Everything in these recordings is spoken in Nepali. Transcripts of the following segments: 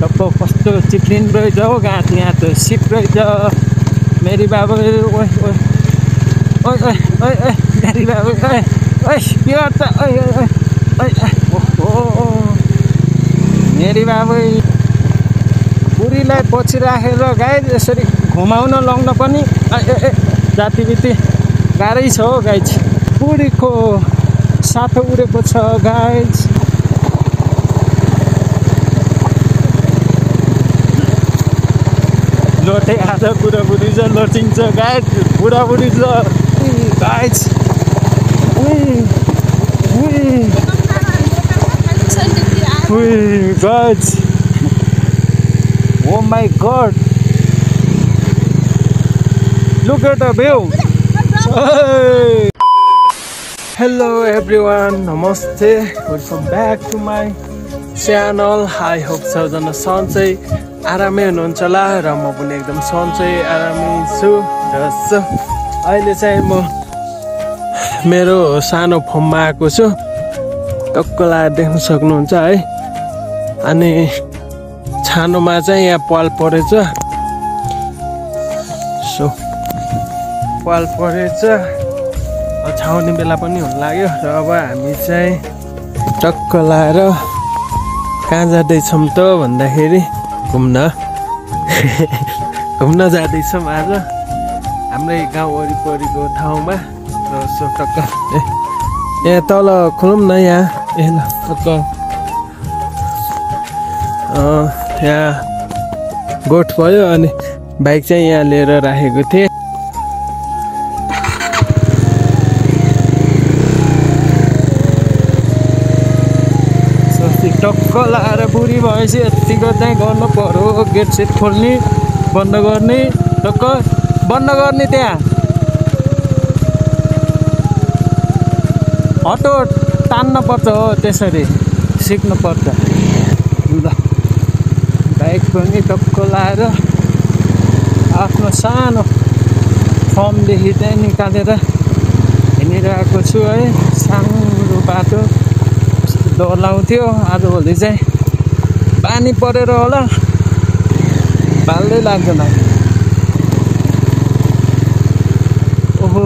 टक्क कस्तो चिप्लिन रहेछ हो गाँठ यहाँ त सिप रहेछ मेरी बाबु ओइ ओइ ओइ ओइ ओइ ओइ मेरी बाबु ओइ ओइ के गर्छ ओइ ओइ ओइ ओहो मेरी बाबु बुढीलाई पछि राखेर गाइज यसरी घुमाउन लग्न पनि जातिबिती गाह्रै छ हो गाइज बुढीको साथो उडेको छ गाइज लोटे आज बुढाबुढी छ लोटिन्छ गाइज बुढाबुढी छ guys guys Oh my god! Look at the view! Hey. Hello everyone, Namaste. Welcome back to my channel. I hope सबजना सन्चै आरामै हुनुहुन्छ होला र म पनि एकदम सन्चै आरामै छु र अहिले चाहिँ म मेरो सानो फर्ममा आएको छु टक्कला देख्न सक्नुहुन्छ है अनि छानोमा चाहिँ यहाँ पाल परेछ सो पाल परेछ छाउने बेला पनि हुन लाग्यो र अब हामी चाहिँ टक्क लाएर कहाँ जाँदैछौँ त भन्दाखेरि घुम्न जाँदैछौँ आज हाम्रै गाउँ वरिपरिको ठाउँमा र सो टक्क यहाँ तल खुलौँ न यहाँ ल टक्क यहाँ गोठ भयो अनि बाइक चाहिँ यहाँ लिएर राखेको थिएँ टक्क लाएर बुढी भएपछि यतिको चाहिँ गर्नु पर्यो गेट सेट खोल्ने बन्द गर्ने टक्क बन्द गर्ने त्यहाँ अटो तान्न पर्छ हो त्यसरी सिक्नु पर्छ ल बाइक पनि टक्क लाएर आफ्नो सानो फर्मदेखि चाहिँ निकालेर हिँडिरहेको छु है सानो बाटो डर लाउँथ्यो आजभोलि चाहिँ पानी परेर होला भाल्दै लाग्दैन ओहो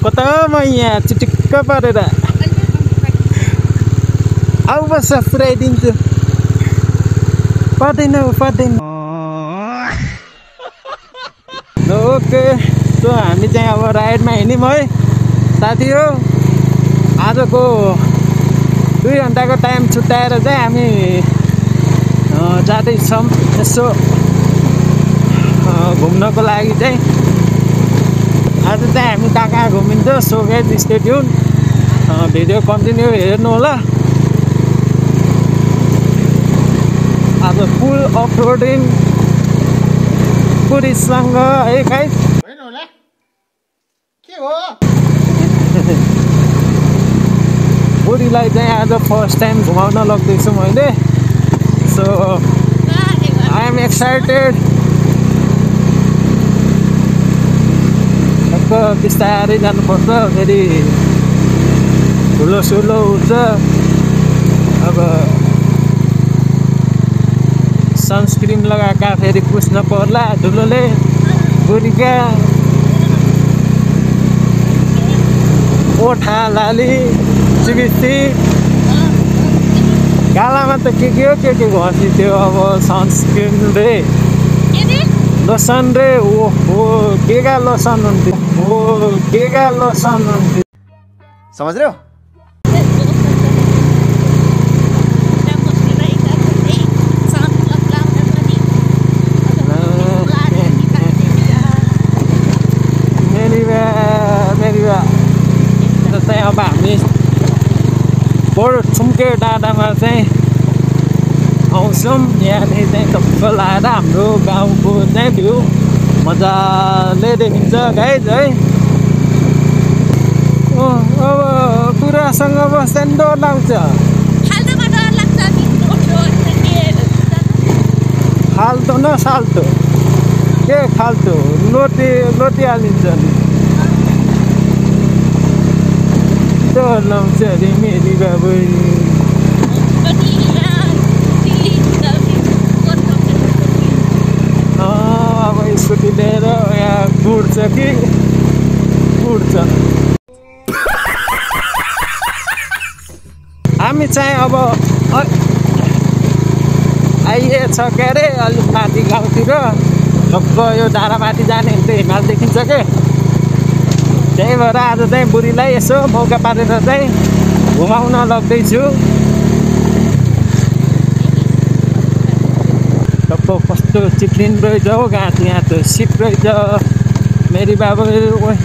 कतामा यहाँ चिटिक्क परेर आऊ बस पुऱ्याइदिन्छु पर्दैन ओके सो हामी चाहिँ अब राइडमा हिँड्यौँ है साथी हो आजको 2 घन्टाको टाइम छुट्याएर चाहिँ हामी जाँदैछौँ यसो घुम्नको लागि चाहिँ आज चाहिँ हामी कहाँ घुमिन्छ so guys stay tune video continue हेर्नु होला आज फुल अफ रोडिङ पुरीसँग है गाइज के हो बुढीलाई चाहिँ आज फर्स्ट टाइम घुमाउन लग्दैछु मैले सो आई एम एक्साइटेड टक्क बिस्तारै जानुपर्छ फेरि ठुलो सुलो हुन्छ अब सनस्क्रिन लगाएका फेरि पुस्न पर्ला धुलोले बुढीका ओठा लाली चिकित्सी गालामा त के घसी थियो अब सनस्क्रिन रे लोसन रे ओहो केका लोसन हुन्थ्यो समझ रहे हो चाहिँ अब हामी बडो छुम्के डाँडामा चाहिँ आउँछौँ यहाँनिर चाहिँ टक्क लाएर हाम्रो गाउँको चाहिँ भ्यू मजाले देखिन्छ गाइज है अब बुढासँग बस्दा नि डर लाग्छ फाल्टो न साल्टो के फाल्टो लोटी हालिन्छ नि डर लाउँछ अरे मेरी बाबु स्कुटी लिएर यहाँ गुड्छ कि गुड्छ हामी चाहिँ अब आइएछ के अरे अलिक माथि गाउँतिर ढक्क यो डाँडामाथि जाने भने त हिमाल देखिन्छ के त्यही भएर आज चाहिँ बुढीलाई यसो मौका पारेर चाहिँ घुमाउन लग्दैछु टक्क कस्तो चिप्लिन रहेछ हो गाँठ यहाँ त सिट रहेछ मेरी बाबु ओइ ओइ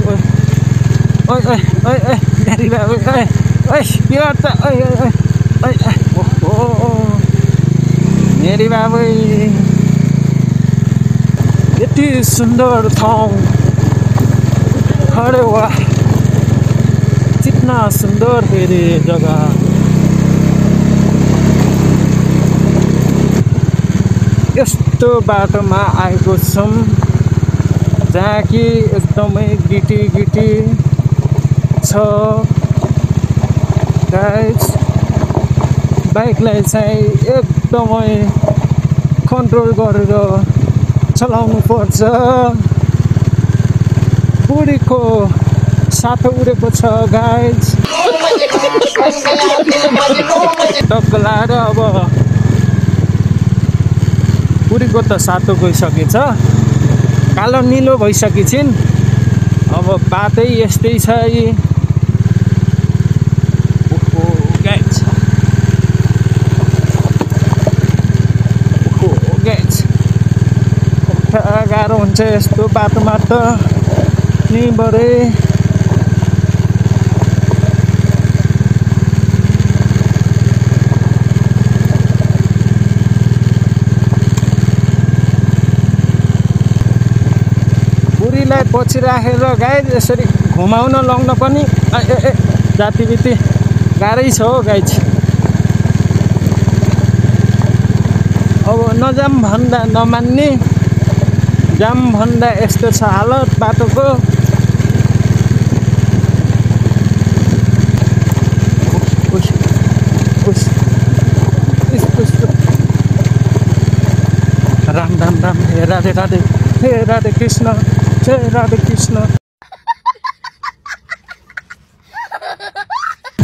ओइ ओइ ओइ ओइ मेरी बाबु ओइ ओइ के गर्छ ओइ ओइ ओइ ओहो मेरी बाबु यति सुन्दर ठाउँ अरे वाह कितना सुन्दर फेरि जग्गा यस्तो बाटोमा आएको छौँ जहाँ कि एकदमै गिटी गिटी छ गाइस बाइकलाई चाहिँ एकदमै कन्ट्रोल गरेर चलाउनु पर्छ बुढीको साथो उडेको छ गाइस टक्क लाएर अब बुढीको त सातो गइसकेछ कालो निलो भइसकेछिन् अब बाटै यस्तै छ गाह्रो हुन्छ यस्तो बाटोमा त नि बरे बुढीलाई पछि राखेर गाई यसरी घुमाउन लाउन पनि जातिबिती गाह्रै छ हो गाई अब नजाम भन्दा नमान्ने जाम भन्दा यस्तो छ हालत बाटोको राम राम राम हे राधे राधे हे राधे कृष्ण जय राधे कृष्ण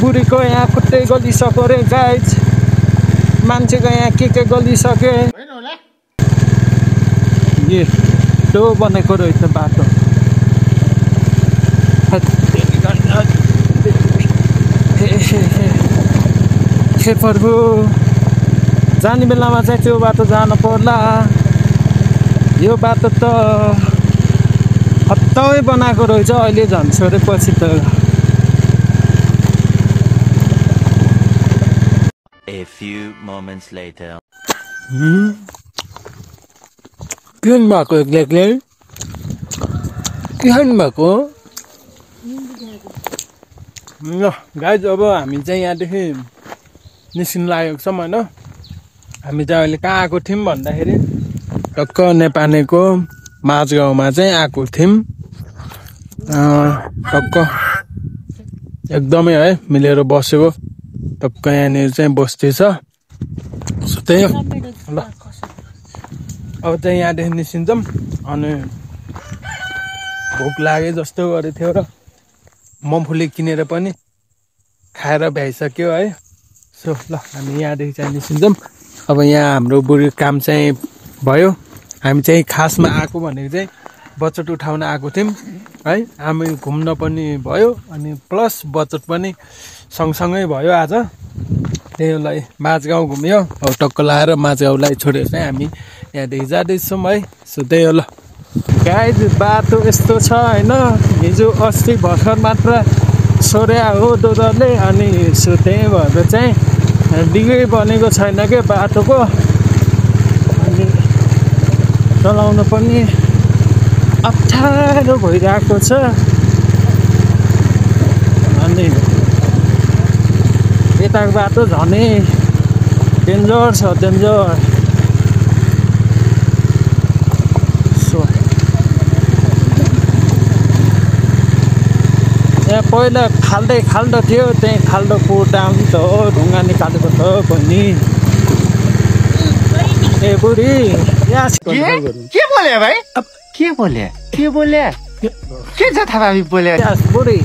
बुढीको यहाँ खुट्टै गलिसक्यो रे गाइज मान्छेको यहाँ के गलिसके त्यो बनेको रहेछ बाटो हे प्रभु जाने बेलामा चाहिँ त्यो बाटो जानु पर्ला यो बाटो त हत्तै बनाएको रहेछ अहिले झन् छोडेपछि त A few moments later. के भएको एक्लै के खानु भएको ल गाइज अब हामी चाहिँ यहाँदेखि निस्किन लागेको छौँ होइन हामी चाहिँ अहिले कहाँ आएको थियौँ भन्दाखेरि टक्क नेपालीको माझगाउँमा चाहिँ आएको थियौँ टक्क एकदमै है मिलेर बसेको टक्क यहाँनिर चाहिँ बस्दैछ त्यही ल अब चाहिँ यहाँदेखि निस्किन्छौँ अनि भोक लागे जस्तो गरेको थियो र मम्फुली किनेर पनि खाएर भ्याइसक्यो है सो ल हामी यहाँदेखि चाहिँ निस्किन्छौँ अब यहाँ हाम्रो बुढी काम चाहिँ भयो हामी चाहिँ खासमा आएको भनेको चाहिँ बचत उठाउन आएको थियौँ है हामी घुम्न पनि भयो अनि प्लस बचत पनि सँगसँगै भयो आज त्यहीलाई माझगाउँ घुम्यो अब टक्क लाएर माझगाउँलाई छोडेर चाहिँ हामी यहाँदेखि जाँदैछौँ है सो त्यही हो ल गाइज बाटो यस्तो छ होइन हिजो अस्ति भर्खर मात्र सोर्या हो दोदरले अनि सो त्यही भएर चाहिँ डिगै बनेको छैन क्या बाटोको अनि चलाउन पनि अप्ठ्यारो भइरहेको छ अनि यताको बाटो झनै डेन्जर छ डेन्जर सो यहाँ पहिला खाल्डो थियो त्यही खाल्डोको डाउन त हो ढुङ्गा निकालेको त बहिनी ए बुढी के बोले भाइ अब के बोले के जथाभावी बोले बुढी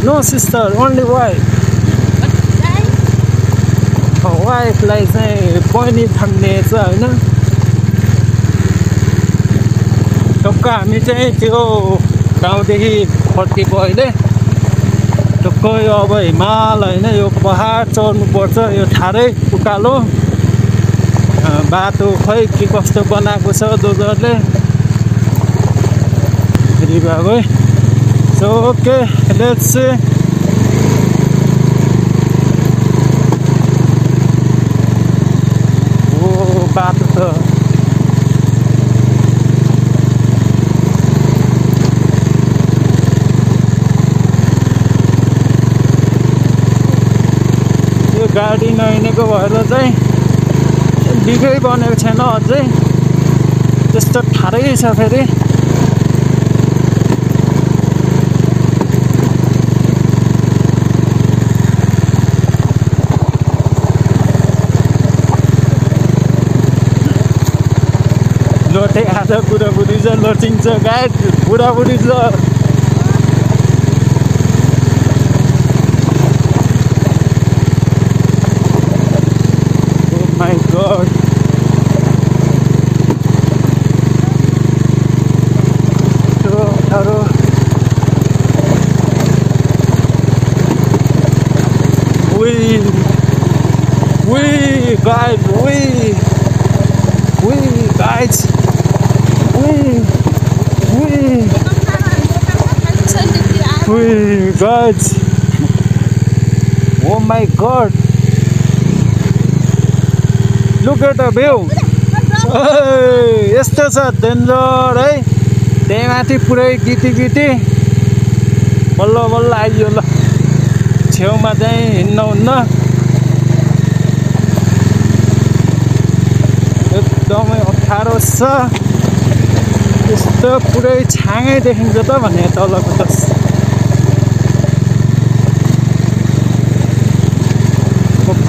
नो सिस्टर ओन्ली वाइफ वाइफलाई चाहिँ बहिनी ठान्ने छ होइन टक्क हामी चाहिँ त्यो गाउँदेखि फर्केको अहिले टक्क यो अब हिमाल होइन यो पहाड चढ्नुपर्छ यो ठाडै उकालो बाटो खै के कस्तो बनाएको छ दोजरले फेरि बाबै सो ओके लेट्स सी ओ बाटो त यो गाडी नहिँडेको भएर चाहिँ बिगै बनेको छैन अझै त्यस्तो ठाडै छ फेरि लोटे आज बुढाबुढी छ लोचिन्छ गाई बुढाबुढी छ My God. Hello. We guys, we guys, we guys. Oh my God. Look at the view. यस्तो छ डेन्जर है त्यही माथि पुरै गिटी बल्ल बल्ल आइयो ल छेउमा चाहिँ हिँड्न हुन्न एकदमै अप्ठ्यारो छ यस्तो पुरै छाँगै देखिन्छ त भने तलको त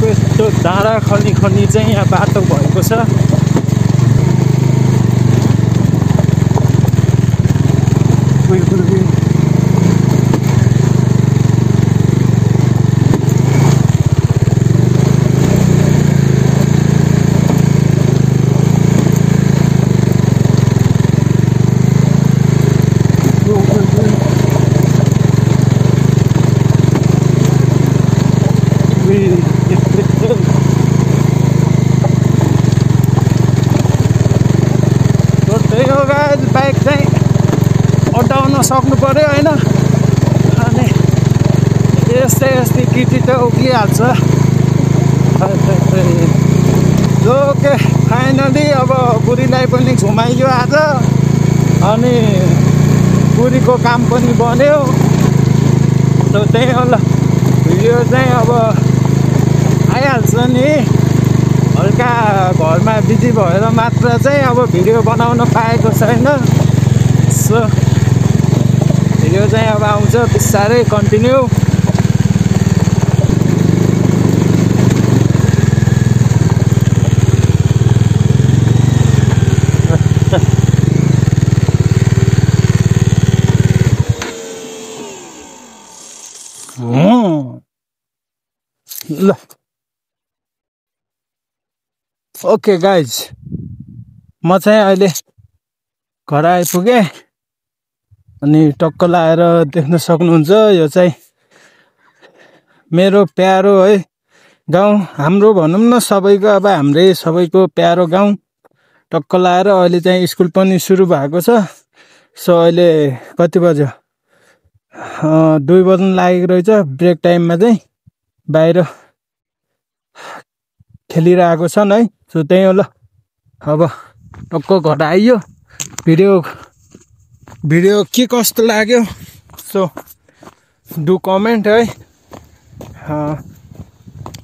यस्तो डाँडा खनी चाहिँ यहाँ बाटो भएको छ बाइक चाहिँ अड्डाउन सक्नु पर्यो होइन अनि यस्तै गिटी त उक्लिहाल्छ ओके फाइनली अब बुढीलाई पनि घुमाइयो आज अनि बुढीको काम पनि बन्यो त्यही हो ल भिडियो चाहिँ अब आइहाल्छ नि हल्का घरमा बिजी भएर मात्र चाहिँ अब भिडियो बनाउन पाएको छैन सो भिडियो चाहिँ अब आउँछ बिस्तारै कन्टिन्यू ल ओके गाइज म चाहिँ अहिले घर आइपुगेँ अनि टक्क लाएर देख्न सक्नुहुन्छ यो चाहिँ मेरो प्यारो है गाउँ हाम्रो भनौँ न सबैको अब हाम्रै सबैको प्यारो गाउँ टक्क लाएर अहिले चाहिँ स्कुल पनि सुरु भएको छ सो अहिले कति बज्यो 2 बज्न लागेको रहेछ ब्रेक टाइममा चाहिँ बाहिर खेलिरहेको छन् है सो त्यही हो ल अब टक्क घर आइयो भिडियो के कस्तो लाग्यो सो डु कमेन्ट है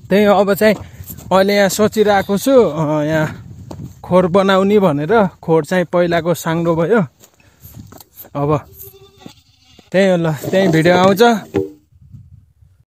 त्यही हो अब चाहिँ अहिले यहाँ सोचिरहेको छु यहाँ खोर बनाउने भनेर खोर चाहिँ पहिलाको साङ्लो भयो अब त्यही हो ल त्यही भिडियो आउँछ